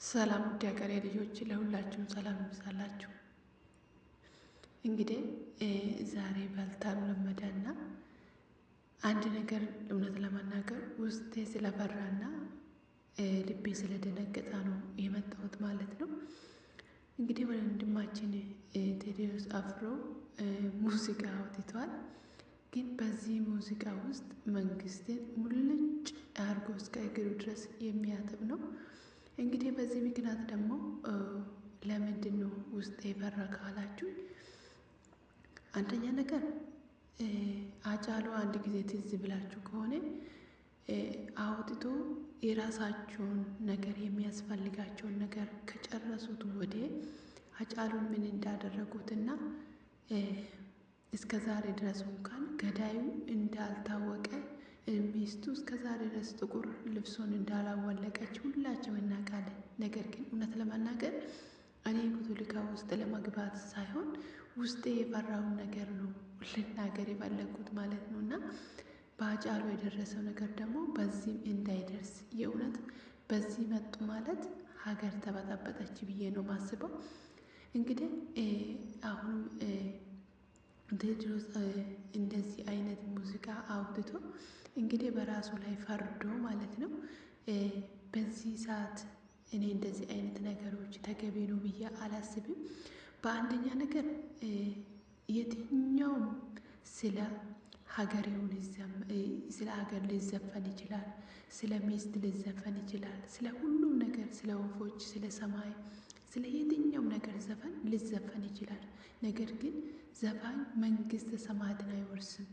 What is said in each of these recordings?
ሰላም ውድ ሀገሬ ልጆች ለሁላችሁም ሰላም ይብዛላችሁ። እንግዲህ ዛሬ ባልታሩ ለመዳና አንድ ነገር እውነት ለመናገር ውስጤ ስለፈራና ልቤ ስለደነገጠ ነው የመጣሁት ማለት ነው። እንግዲህ ወንድማችን ቴዎድሮስ አፍሮ ሙዚቃ አውጥቷል። ግን በዚህ ሙዚቃ ውስጥ መንግስትን ሙልጭ አርጎ እስከ እግሩ ድረስ የሚያጥብ ነው። እንግዲህ በዚህ ምክንያት ደግሞ ለምንድን ነው ውስጤ የፈራ ካላችሁ፣ አንደኛ ነገር አጫሉ አንድ ጊዜ ትዝ ብላችሁ ከሆነ አውጥቶ የራሳቸውን ነገር የሚያስፈልጋቸውን ነገር ከጨረሱት ወዲህ አጫሉን ምን እንዳደረጉትና እስከ ዛሬ ድረስ እንኳን ገዳዩ እንዳልታወቀ፣ ሚስቱ እስከ ዛሬ ድረስ ጥቁር ልብሶን እንዳላወለቀች ሁላችንም እናውቃለን። ነገር ግን እውነት ለመናገር እኔ ፖለቲካ ውስጥ ለመግባት ሳይሆን ውስጤ የፈራውን ነገር ነው ልናገር የፈለግኩት ማለት ነው። እና በአጫሉ የደረሰው ነገር ደግሞ በዚህም እንዳይደርስ፣ የእውነት በዚህ መጡ ማለት ሀገር ተበጠበጠች ብዬ ነው ማስበው። እንግዲህ አሁንም ቴዎድሮስ እንደዚህ አይነት ሙዚቃ አውጥቶ እንግዲህ በራሱ ላይ ፈርዶ ማለት ነው። በዚህ ሰዓት እኔ እንደዚህ አይነት ነገሮች ተገቢ ነው ብዬ አላስብም። በአንደኛ ነገር የትኛውም ስለ ሀገሬውን ስለ ሀገር ሊዘፈን ይችላል፣ ስለ ሚስት ሊዘፈን ይችላል፣ ስለ ሁሉም ነገር፣ ስለ ወፎች፣ ስለ ሰማይ፣ ስለ የትኛውም ነገር ዘፈን ሊዘፈን ይችላል። ነገር ግን ዘፋኝ መንግስተ ሰማያትን አይወርስም።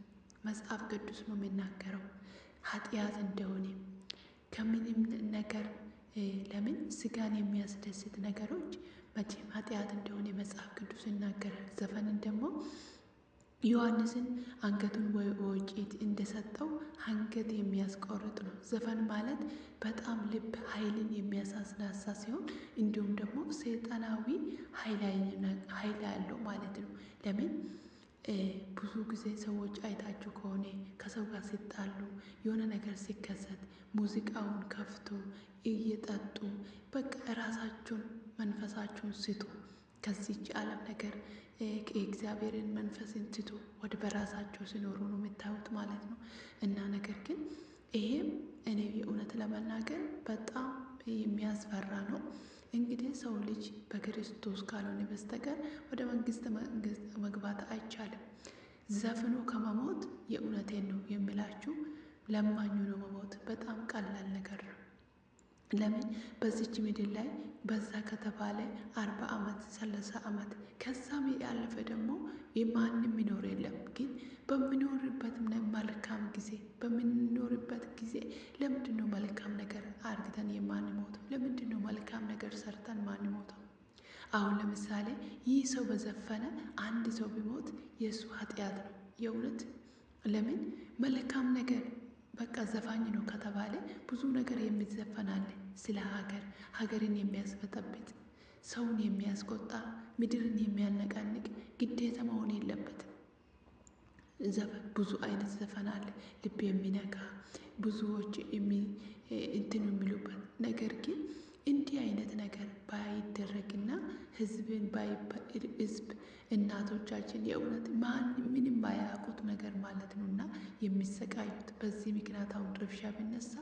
መጽሐፍ ቅዱስ ነው የሚናገረው ኃጢአት እንደሆነ ከምንም ነገር። ለምን ስጋን የሚያስደስት ነገሮች መቼም ኃጢአት እንደሆነ መጽሐፍ ቅዱስ ይናገራል። ዘፈንን ደግሞ ዮሐንስን አንገቱን ወጭት እንደሰጠው አንገት የሚያስቆርጥ ነው። ዘፈን ማለት በጣም ልብ ኃይልን የሚያሳስናሳ ሲሆን እንዲሁም ደግሞ ሰይጣናዊ ኃይል ያለው ማለት ነው። ለምን ብዙ ጊዜ ሰዎች አይታችሁ ከሆነ ከሰው ጋር ሲጣሉ፣ የሆነ ነገር ሲከሰት ሙዚቃውን ከፍቶ እየጠጡ በቃ ራሳቸውን መንፈሳቸውን ስቶ ከዚች ዓለም ነገር የእግዚአብሔርን መንፈስን ትቶ ወደ በራሳቸው ሲኖሩ ነው የምታዩት ማለት ነው። እና ነገር ግን ይሄም እኔ የእውነት ለመናገር በጣም የሚያስፈራ ነው። እንግዲህ ሰው ልጅ በክርስቶስ ካልሆነ በስተቀር ወደ መንግስት መግባት አይቻልም። ዘፍኖ ከመሞት የእውነቴን ነው የሚላችሁ ለማኙ ነው መሞት በጣም ቀላል ነገር ነው። ለምን በዚች ምድር ላይ በዛ ከተባለ 40 ዓመት፣ 30 ዓመት፣ ከዛም ያለፈ ደግሞ ማንም የሚኖር የለም። ግን በሚኖርበት መልካም ጊዜ በምንኖርበት ጊዜ ለምንድን ነው መልካም ነገር አርግተን የማንሞተው? ለምንድን ነው መልካም ነገር ሰርተን ማንሞተው? አሁን ለምሳሌ ይህ ሰው በዘፈነ አንድ ሰው ቢሞት የእሱ ኃጢአት ነው። የእውነት ለምን መልካም ነገር በቃ ዘፋኝ ነው ከተባለ ብዙ ነገር የሚዘፈን አለ። ስለ ሀገር፣ ሀገርን የሚያስበጠብጥ፣ ሰውን የሚያስቆጣ፣ ምድርን የሚያነቃንቅ ግዴታ መሆን የለበትም። ዘፈን ብዙ አይነት ዘፈን አለ፣ ልብ የሚነካ፣ ብዙዎች እንትን የሚሉበት። ነገር ግን እንዲህ አይነት ነገር ባይደረግና ህዝብን ህዝብ እናቶቻችን የእውነት ማን ምንም ባያውቁት ነገር ማለት ነው እና የሚሰቃዩት በዚህ ምክንያት አሁን ረብሻ ቢነሳ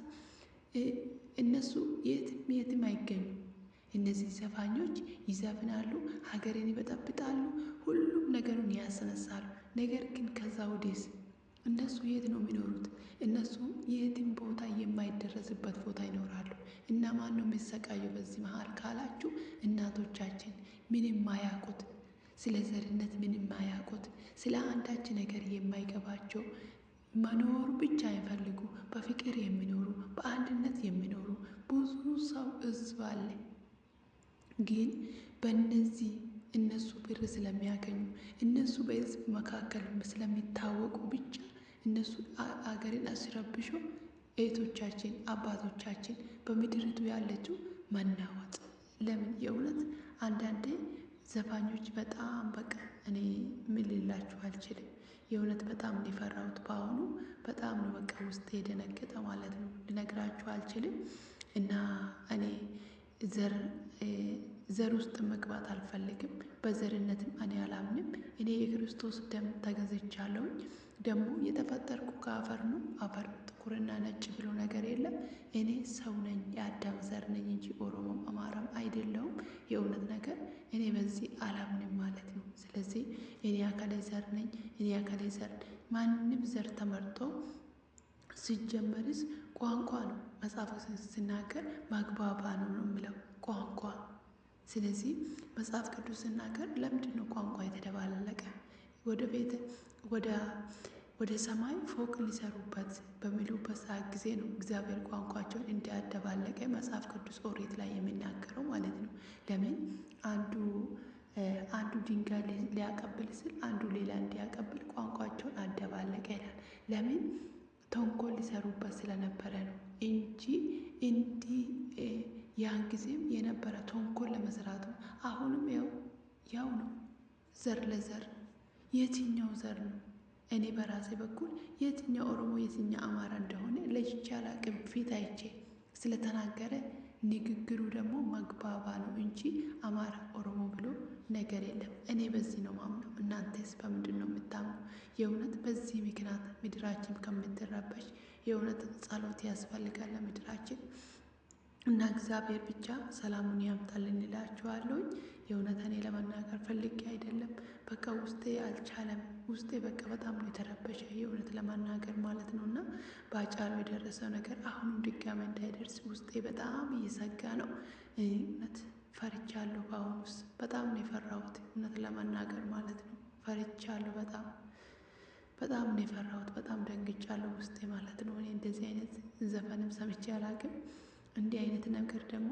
እነሱ የትም የትም አይገኙም። እነዚህ ዘፋኞች ይዘፍናሉ፣ ሀገርን ይበጠብጣሉ፣ ሁሉም ነገሩን ያስነሳሉ። ነገር ግን ከዛ ወዲህስ እነሱ የት ነው የሚኖሩት? እነሱ የትም ቦታ የማይደረስበት ቦታ ይኖራሉ። እና ማን ነው የሚሰቃየው በዚህ መሀል ካላችሁ፣ እናቶቻችን ምንም ማያውቁት፣ ስለ ዘርነት ምንም ማያውቁት፣ ስለ አንዳች ነገር የማይገባቸው፣ መኖር ብቻ የሚፈልጉ፣ በፍቅር የሚኖሩ፣ በአንድነት የሚኖሩ ብዙ ሰው ህዝብ አለ። ግን በእነዚህ እነሱ ብር ስለሚያገኙ፣ እነሱ በህዝብ መካከል ስለሚታወቁ ብቻ እነሱ አገርን አስረብሾ እህቶቻችን አባቶቻችን በምድሪቱ ያለችው መናወጥ። ለምን የእውነት አንዳንዴ ዘፋኞች በጣም በቃ እኔ ምን ልላችሁ አልችልም። የእውነት በጣም ነው የፈራሁት። በአሁኑ በጣም ነው በቃ ውስጤ የደነገጠ ማለት ነው። ልነግራችሁ አልችልም። እና እኔ ዘር ዘር ውስጥ መግባት አልፈልግም። በዘርነትም እኔ አላምንም። እኔ የክርስቶስ ደም ተገዝቻለሁኝ። ደግሞ የተፈጠርኩ ከአፈር ነው። አፈር ጥቁርና ነጭ ብሎ ነገር የለም። እኔ ሰው ነኝ፣ የአዳም ዘር ነኝ እንጂ ኦሮሞም አማራም አይደለሁም። የእውነት ነገር እኔ በዚህ አላምንም ማለት ነው። ስለዚህ እኔ አካሌ ዘር ነኝ፣ እኔ አካሌ ዘር፣ ማንም ዘር ተመርጦ ሲጀመርስ ቋንቋ ነው። መጽሐፍ ሲናገር ማግባባ ነው ነው የሚለው ቋንቋ። ስለዚህ መጽሐፍ ቅዱስ ሲናገር ለምንድን ነው ቋንቋ የተደባለቀ? ወደ ቤት ወደ ሰማይ ፎቅ ሊሰሩበት በሚሉበት ሰዓት ጊዜ ነው እግዚአብሔር ቋንቋቸውን እንዲያደባለቀ መጽሐፍ ቅዱስ ኦሪት ላይ የሚናገረው ማለት ነው። ለምን አንዱ አንዱ ድንጋይ ሊያቀብል ስል አንዱ ሌላ እንዲያቀብል ቋንቋቸውን አደባለቀ ይላል። ለምን ተንኮል ሊሰሩበት ስለነበረ ነው እንጂ እንዲህ ያን ጊዜም የነበረ ተንኮል ለመስራቱ አሁንም ያው ነው። ዘር ለዘር የትኛው ዘር ነው? እኔ በራሴ በኩል የትኛው ኦሮሞ የትኛው አማራ እንደሆነ ለይቼ አላቅም። ፊት አይቼ ስለተናገረ ንግግሩ ደግሞ መግባባ ነው እንጂ አማራ ኦሮሞ ብሎ ነገር የለም። እኔ በዚህ ነው ማምነው። እናንተስ በምንድን ነው የምታምነው? የእውነት በዚህ ምክንያት ምድራችን ከምትረበሽ የእውነት ጸሎት ያስፈልጋል ለምድራችን እና እግዚአብሔር ብቻ ሰላሙን ያምጣልን እላችኋለሁኝ። የእውነት እኔ ለመናገር ፈልጌ አይደለም። በቃ ውስጤ አልቻለም። ውስጤ በቃ በጣም ነው የተረበሸ የእውነት ለመናገር ማለት ነው። እና በአጫሉ የደረሰው ነገር አሁንም ድጋሚ እንዳይደርስ ውስጤ በጣም እየሰጋ ነው። እውነት ፈርቻለሁ። በአሁኑስ በጣም ነው የፈራሁት እውነት ለመናገር ማለት ነው። ፈርቻለሁ፣ በጣም በጣም ነው የፈራሁት። በጣም ደንግጫለሁ ውስጤ ማለት ነው። እኔ እንደዚህ አይነት ዘፈንም ሰምቼ አላውቅም። እንዲህ አይነት ነገር ደግሞ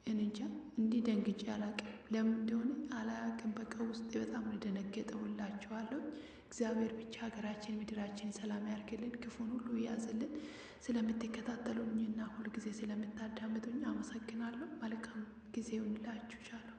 እኔ እንጃ እንዲህ ደንግጬ አላውቅም። ለምን እንደሆነ አላውቅም። በቃ ውስጤ በጣም ነው የደነገጠው እላችኋለሁ። እግዚአብሔር ብቻ ሀገራችን ምድራችን ሰላም ያርግልን፣ ክፉን ሁሉ ያዝልን። ስለምትከታተሉኝና ሁልጊዜ ስለምታዳምጡኝ አመሰግናለሁ። መልካም ጊዜ ይሁንላችሁ። ቻለው።